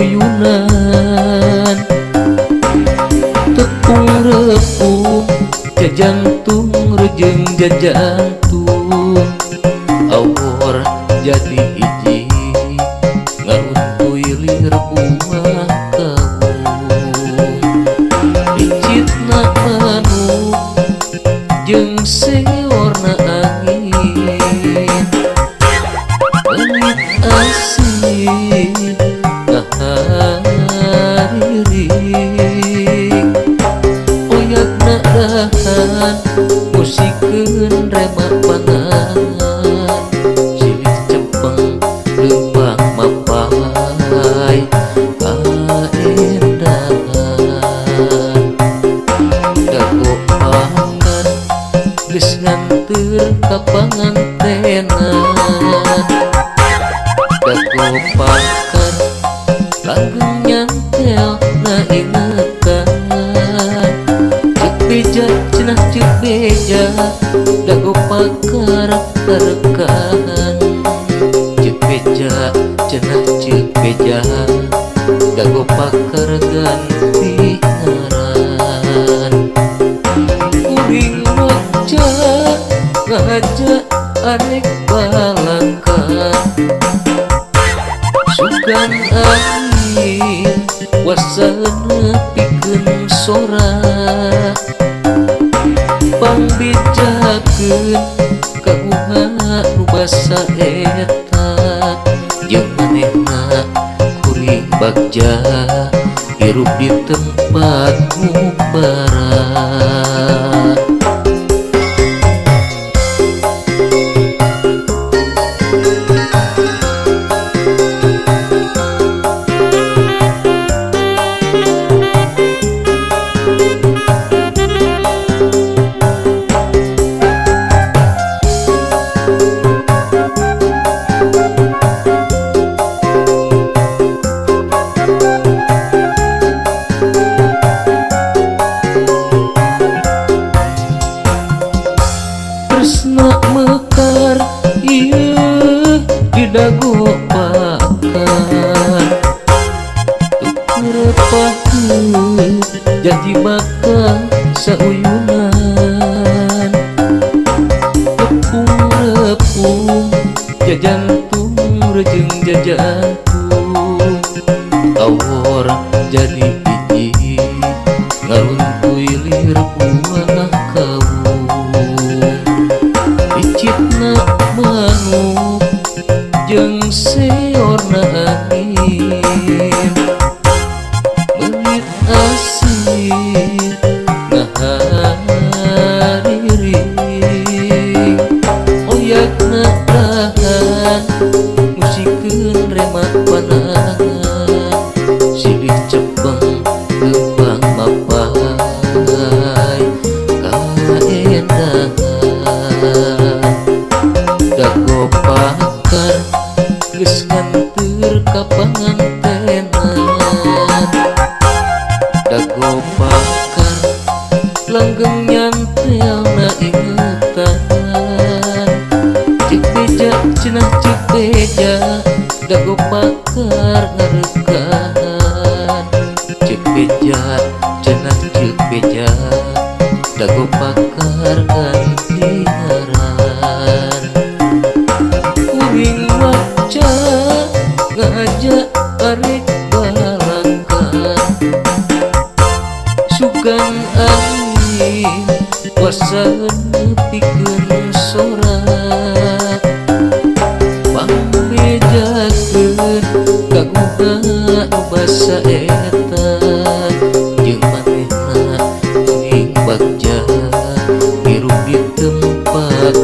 sauyunan. Tepung repung jajantung rejeng jajantung awor jadi hiji ngaruntuy lir buah kawung. Icitna manuk jeung seorna angin leungit asin ngahariring oyagna dahan musikeun remak pangan silih cepeng leumpang mapai kaendahan. Dago pakar geus nganteur ka pangantenan, dago pakar langgeng nyantel na ingetan. Ceuk beja cenah ceuk beja dago pakar terekahan, ceuk beja cenah ceuk beja dago pakar ganti ngaran. Kuring maca ngaja arek balangkah sugan angin wasana pikeun sora pangbejakeun kaguha nu basa eta jeung manehna kuring bagja hirup di tempat mubara. Tresna mekar ieu di dago pakar tukur paheut janji bakal sauyunan. Tepung repung jajantung rejeng jajantung awor jadi hiji ngaruntuy lir buah kawung. Icitna manuk jeung seorna angin meungit asin ngahariring oyagna dahan musikeun remak panangan silih cepeng leumpang mapai kaendahan. Dago pakar geus nganteur ka pangantenan, dago pakar langgeng nyantel na ingetan. Ceuk beja cenah ceuk beja dago pakar ngarekahan, ceuk beja cenah ceuk beja dago pakar ganti ngaran. Kuring maca ngaja arek balangkah sugan angin wasana pikeun sora pangbejakeun kaguha nu basa eta jeung manehna kuring bagja hirup di tempat.